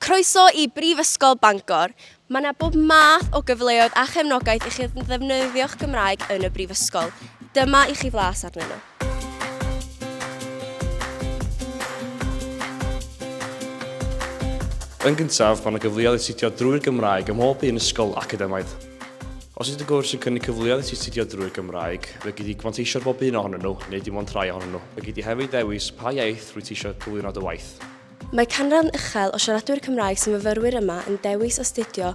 Croeso i Brifysgol Bangor. Mae yna bob math o gyfleoedd a chefnogaeth i chi ddefnyddio'ch Gymraeg yn y brifysgol. Dyma i chi flas arnyn nhw. Yn gyntaf, mae yna gyfleoedd i astudio drwy'r Gymraeg ym mhob un ysgol academaidd. Os ydy dy gwrs yn cynnig cyfleoedd i ti astudio drwy'r Gymraeg, fe gei di manteisio ar bob un ohonyn nhw, neu dim ond rhai ohonyn nhw. Fe gei di hefyd ddewis pa iaith rwyt ti eisiau cyflwyno dy waith. Mae canran uchel o siaradwyr Cymraeg sy'n fyfyrwyr yma yn dewis astudio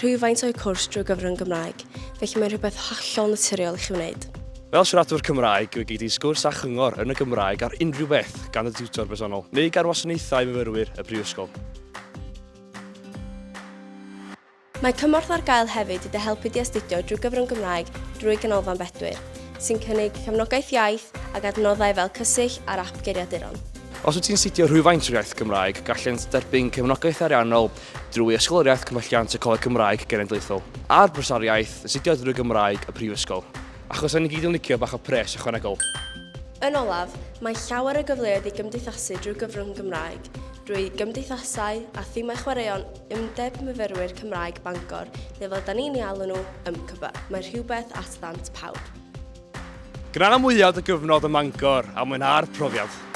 rhywfaint o'u cwrs drwy gyfrwng Gymraeg, felly mae'n rhywbeth hollol naturiol i chi wneud. Fel siaradwr Cymraeg, fe gei di sgwrs a chyngor yn y Gymraeg ar unrhyw beth gan dy diwtor personol, neu gan wasanaethau myfyrwyr y Brifysgol. Mae cymorth ar gael hefyd i dy helpu di astudio drwy gyfrwng Gymraeg drwy Ganolfan Bedwyr, sy'n cynnig cefnogaeth iaith ac adnoddau fel Cysill a'r ap Geiriaduron. Os wyt ti'n astudio rhywfaint o'r iaith Gymraeg, gallent derbyn cefnogaeth ariannol drwy Ysgoloriaeth Cymhelliant y Coleg Cymraeg Genedlaethol a'r Bwrsariaeth Astudio drwy Gymraeg y Prifysgol. Achos 'da ni gyd yn licio bach o pres ychwanegol. Yn olaf, mae llawer o gyfleoedd i gymdeithasu drwy gyfrwng Gymraeg, drwy gymdeithasau a thimau chwaraeon Undeb Myfyrwyr Cymraeg Bangor, neu fel 'da ni'n ei alw nhw, YMCB. Mae rhywbeth at ddant pawb. Gwna mwyaf o dy gyfnod ym Mangor a mwynha'r profiad.